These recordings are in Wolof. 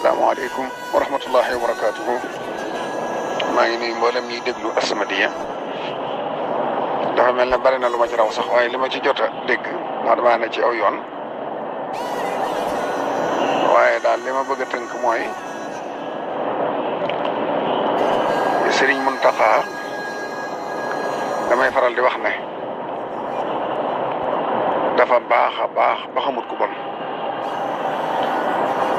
asalaamaaleykum wa rahmatullahi wa barakaatuhu. maa ngi nuyu mboolem ñuy déglu As-Samadiyya. dafa mel ne bari na lu ma ci raw sax waaye li ma ci jot a dégg moo damaa ne ci aw yoon waaye daal li ma bëgg a tënk mooy Sëriñ Muntaxa damay faral di wax ne dafa baax a baax ba xamut ku bon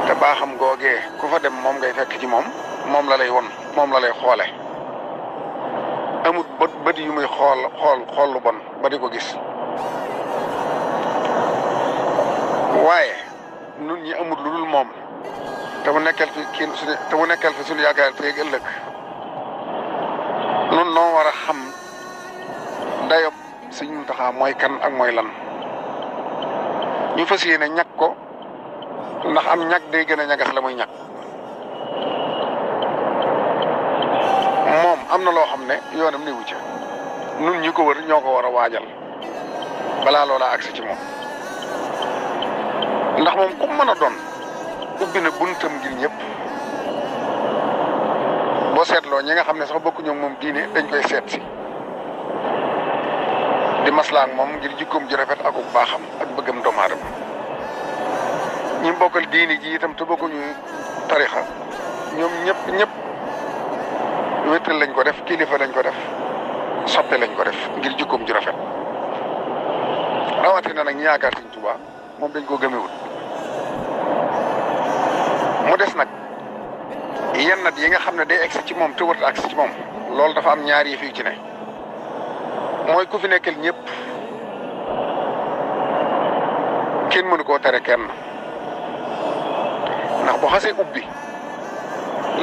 te baaxam googee ku fa dem moom ngay fekk ci moom la lay won moom la lay xoole amut bët yu muy xool lu bon ba di ko gis waaye nun ñi amut lu dul moom te mu nekkal fi suñu yaakaar teeg ëllëg nun noo war a xam dayob Sëñ Muntaxa mooy kan ak mooy lan ñu fas yéene ñag ko ndax am ñag day gën a ñagas la muy ñag moom am na loo xam ne yoonam newu ca nun ñi ko wër ñoo ko war a waajal balaa loola agsi ci moom ndax moom ku mën a doon ubbi na buntam ngir ñëpp boo seetloo ñi nga xam ne sax bokkuñu moom diine dañ koy seet si di maslaak moom ngir jikkoom ji rafet ak bu baaxam ak bëggam doomu aadama ñi bokkal diine ji itam te bokkuñu tarixa ñoom ñëpp wéttal lañ ko def kilifa lañ ko def soppe lañ ko def ngir jikkoom ji rafet rawatina nag ñi yaakaar Sëñ Tuubaa moom dañ ko gëmewut mu des nag yenn nat yi nga xam ne day egsi ci moom te wërta agsi ci moom loolu dafa am ñaar yi fii ci ne mooy ku fi nekkal ñëpp kenn mënu koo tere kenn ndax bu xasee ubbi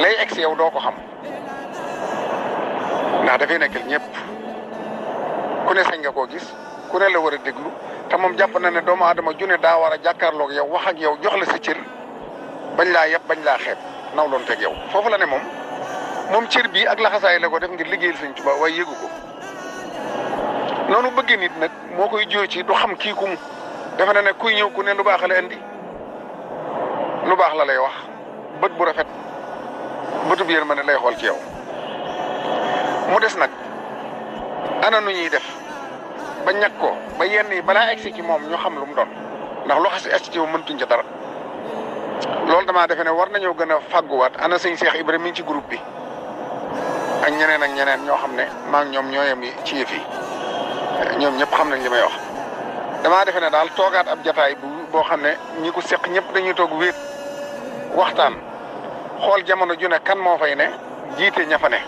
lay egsi yow doo ko xam ndax dafay nekkal ñëpp ku ne sañ nga koo gis ku ne la war a déglu te moom jàpp na ne doomu aadama june daa war a jàkkaarloog yow wax ak yow jox la sa cër bañ laa yeb bañ laa xeeb naw loon teg yow foofu la ne moom cër bii ak laxasaay la ko def ngir liggéeyal Sëñ Tuubaa waaye yëgu ko noonu bëggee nit nag moo koy jóo ci du xam kii ku mu defe na ne kuy ñëw ku ne lu baax la indi lu baax la lay wax bët bu rafet bëtub yërmande lay xool ci yow mu des nag ana nu ñuy def ba ñàkk ko ba yenn yi balaa egsi ci moom ñu xam lu mu doon ndax lu xas egsi ci moom mëntuñ ca dara loolu damaa defe ne war nañoo gën a fàgguwaat ana sëñ Cheikh Ibrahima mi ngi ci groupe bi ak ñeneen ñoo xam ne maa ngi ñoom ñoo yem ci yëf yi ñoom ñëpp xam nañ li may wax damaa defe ne daal toogaat ab jataay boo xam ne ñi ko seq ñëpp dañuy toog wéet waxtaan xool jamono ju ne kan moo fay ne jiite ña fa ne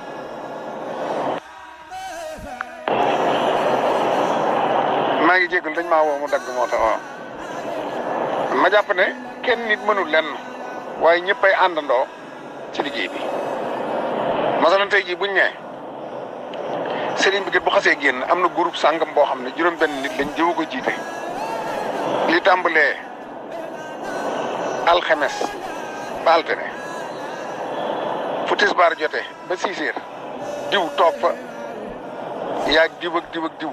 maa ngi jégalu dañ maa woo mu dagg moo tax waaw ma jàpp ne kenn nit mënul lenn waaye ñëppay àndandoo ci liggéey bi masalan tey jii buñ ne sëriñ bi kat bu xasee génn am na groupe sàngam boo xam ne juróom-benn nit lañ jëwu ko jiite li tàmbalee alxemes ba altine fu tisbaar jotee ba 6 heures diw toog fa yaag diw ak diw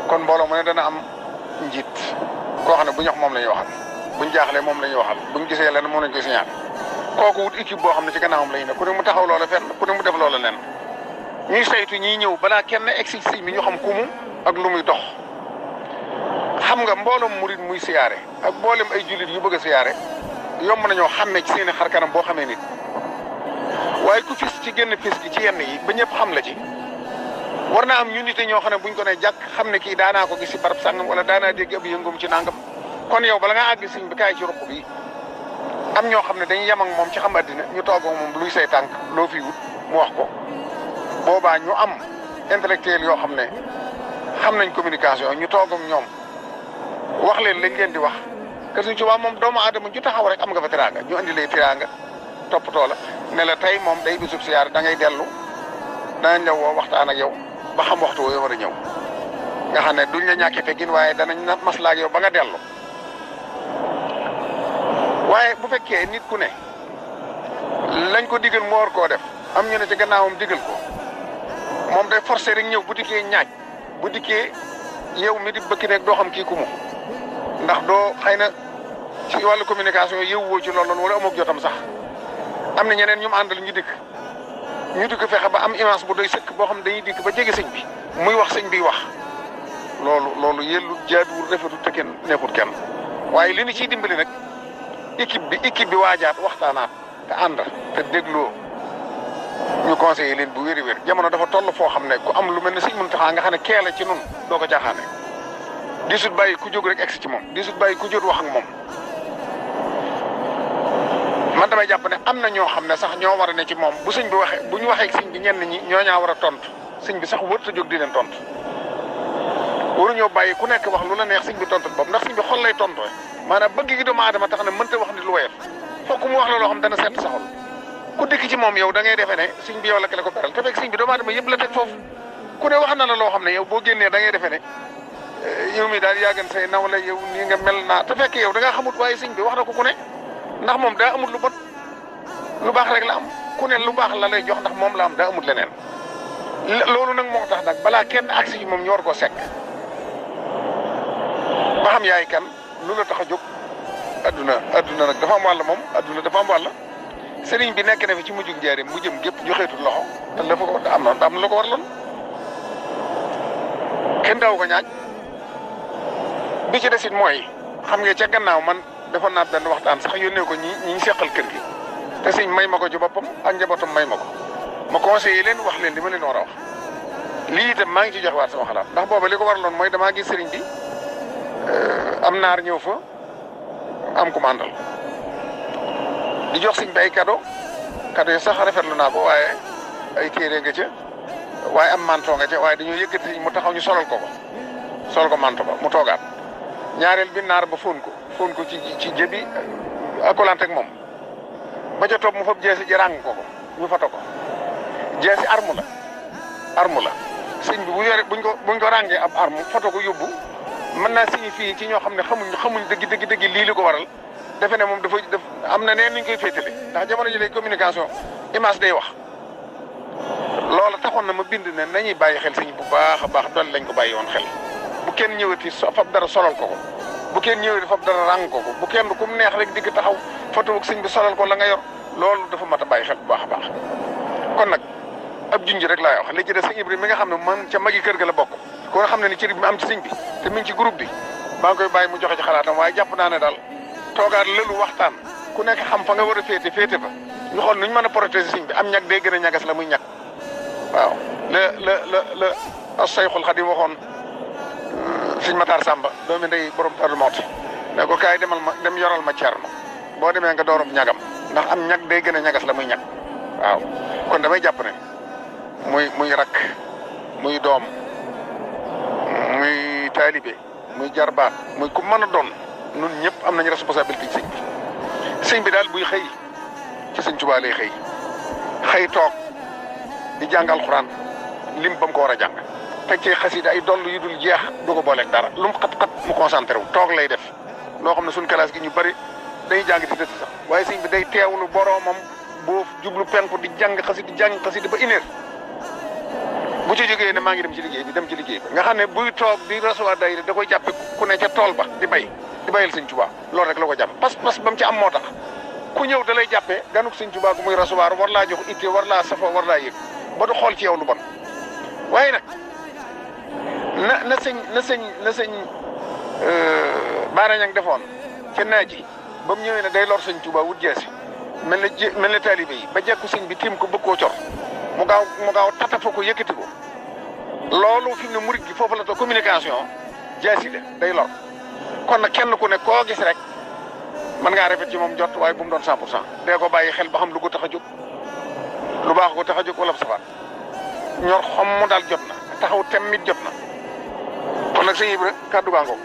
kon mbooloo mu ne dana am njiit koo xam ne bu ñu wax moom la ñuy waxal buñ jaaxlee moom la ñuy waxal buñ gisee lenn moom lañ koy signalé kooku wut équipe boo xam ne ci gannaawam la ñu ne ku ne mu taxaw loola fenn ku ne mu def loola lenn ñuy saytu ñiy ñëw balaa kenn egsi si mi ñu xam ku mu ak lu muy dox xam nga mbooloom murit muy siyaare ak mboolem ay jullit yu bëgg a siyaare yomb nañoo xàmmee ci seen i xar kanam boo xamee nit waaye ku fis ci génn fis gi ci yenn yi ba ñëpp xam la ci war naa am ñu nite ñoo xam ne buñ ko ne jàkk xam ne kii daanaa ko gis si barab sàngam wala daanaa dégg ab yëngum ci nangam kon yow bala ngaa àgg sëñ bi kaay ci ruq bi am ñoo xam ne dañuy yem ak moom ci xam addina ñu toog ak moom luy say tànk loo fi wut mu wax ko boobaa ñu am intellectuel yoo xam ne xam nañ communication ñu toog ak ñoom wax leen lañ leen di wax que Sëñ Tuubaa moom doomu aadama ju taxaw rek am nga fa teraanga ñu andi lay teraanga toppatoo la ne la tey moom day bisub siyaar da ngay dellu danañ la woo waxtaan ak yow ba xam waxtu woo war a ñëw nga xam ne duñ la ñàkkee teggin waaye danañ na maslaa ak yow ba nga dellu waaye bu fekkee nit ku ne lañ ko digal mu war koo def am ñu ne ci gannaawam digal ko moom day forcé rek ñëw bu dikkee ñaaj bu dikkee yow mi di bëkki nekk doo xam kii ku mu ndax doo xëy na ci wàllu communication yëwwoo ci loolu wala amoo jotam sax am na ñeneen ñu mu àndal ñu dikk fexe ba am image bu doy sëkk boo xam ne dañuy dikk ba jege sëñ bi muy wax sëñ bi wax loolu yellu jaaduwul rafetul te kenn neexut kenn waaye li ñu ciy dimbali nag équipe bi waajaat waxtaanaat te ànd te dégloo ñu conseillé leen bu wér jamono dafa toll foo xam ne ku am lu mel ne sëñ Muntaxa nga xam ne kee la ci nun doo ko jaaxaane disut bàyyi ku jóg rek egsi ci moom disut bàyyi ku jóg wax ak moom man damay jàpp ne am na ñoo xam ne sax ñoo war a ne ci moom bu sëñ bi waxee bu ñu waxee ak sëñ bi ñenn ñi ñoo ñaa war a tontu sëñ bi sax wërta jóg di leen tontu waruñoo bàyyi ku nekk wax lu la neex sëñ bi tontu bopp ndax sëñ bi xol lay tontu maanaam bëgg gi doomu aadama tax na mënta wax ni lu woyof fokk mu wax la loo xam dana seet sa xol ku dikk ci moom yow da ngay defee ne sëñ bi yow la ko beral te fekk sëñ bi doomu aadama yëpp la teg foofu ku ne wax na la loo xam ne yow boo génnee da ngay defee ne yow mi daal yàggan say naw la yow nii nga mel naa te fekk yow da ngaa xamut waaye sëñ bi wax na ko ku ne ndax moom daa amul lu bon lu baax rek la am ku ne lu baax la lay jox ndax moom la am daa amul leneen loolu nag moo tax nag balaa kenn agsi ci moom ñu war koo sekk ba xam yaay kan lu la tax a jóg adduna nag dafa am wàll moom adduna dafa am wàll sëriñ bi nekk na fi ci mujjug njaareem mu jëm gépp joxeetul loxo te la fa ko am lu ko war loon kenn daaw ko ñaaj bi ci desit mooy xam nga ca gannaaw man defoon naa benn waxtaan sax yónnee ko ñi seqal kër gi te sëñ may ma ko ci boppam ak njabootam may ma ko ma conseillé leen wax leen li ma leen war a wax lii itam maa ngi ci jox waat sama xalaat ndax booba li ko waraloon mooy damaa gis sëriñ bi am naar ñëw fa am ku ma àndal di jox sëñ bi ay cadeau yi sax rafetlu naa ko waaye ay téere nga ca waaye am manto nga ca waaye dañoo yëkkati sëñ mu taxaw ñu solal ko manto ba mu toogaat ñaareel bi naar ba fóon ko ci jëbi akolante ak moom ba ca toog mu fab jeesi ji ràng ko ñu foto ko jeesi arme la sëñ bi bu yore buñ ko ràngee ab arme foto ko yóbbu mën naa signifier ci ñoo xam ne xamuñ dëgg lii li ko waral defe ne moom dafa am na neen nuñ koy féetale ndax jamono ji lay communication image day wax loola taxoon na ma bind ne nañuy bàyyi xel sëñ bu baax a baax doole lañ ko bàyyi woon xel bu kenn ñëwati fab dara solal ko bu kenn ñëwati fab dara ràng ko bu kenn ku mu neex rek digg taxaw foto ak sëñ bi solal ko la nga yor loolu dafa mat a bàyyi xel bu baax a baax kon nag ab junj rek laay wax li ci des sëñ Ibrahima mi nga xam ne man ca magi kër ga la bokk ko nga xam ne ni cër bi mu am ci sëñ bi te mi ngi ci groupe bi maa ngi koy bàyyi mu joxe ci xalaatam waaye jàpp naa ne daal toogaat lëlu waxtaan ku nekk xam fa nga war a féete fa ñu xool nuñ mën a protéger sëñ bi am ñag day gën a ñagas la muy ñag waaw la Sayxul Xadim waxoon sëñ Matar Samba doomi ndey borom Darou Mouhty ne ko kaay dem yoral ma Cerno boo demee nga doorum ñagam ndax am ñag day gën a ñagas la muy ñag waaw kon damay jàpp ne muy rakk muy doom muy taalibe muy jarbaat muy ku mën a doon nun ñëpp am nañu responsabilité ci sëñ bi daal buy xëy ci sëñ Tuubaa lay xëy toog di jàng alxuraan lim ba mu ko war a jàng teg ci xasida ay doll yu dul jeex du ko booleeg dara lu mu xat-xat mu concentré wu toog lay def loo xam ne suñ classe gi ñu bari day jàng di tëdd sax waaye sëñ bi day teewlu boroomam boo jublu penku di jàng xasida ba une heure bu ci jógee ne maa ngi dem ci liggéey bi nga xam ne buy toog di recevoir day da koy jàppe ku ne ca tool ba di bayal sëñ Tuubaa loolu rek la ko jàpp pas ba mu ci am moo tax ku ñëw da lay jàppee ganuk sëñ Tuubaa gu muy recevoir war laa jox itte war laa safo war laa yëg ba du xool ci yow lu bon waaye nag na sëñ Baara Ñang defoon ca naaji ba mu ñëwee ne day lor sëñ Tuubaa wut jeesi mel ne taalibe yi ba jekku sëñ bi tiim ko bëgg koo cor mu gaaw tatafa ko yëkkati ko loolu fi mu ne murit gi foofu la to communication jaasi la day lor kon nag kenn ku ne koo gis rek mën ngaa rafet ci moom jot waaye bu mu doon 100% dee ko bàyyi xel ba xam lu ko tax a jóg lu baax ko tax a jóg wala safaan ñor xom mu daal jot na taxaw tem mit jot na kon nag sëñ Ibra kàddu gaa ngoog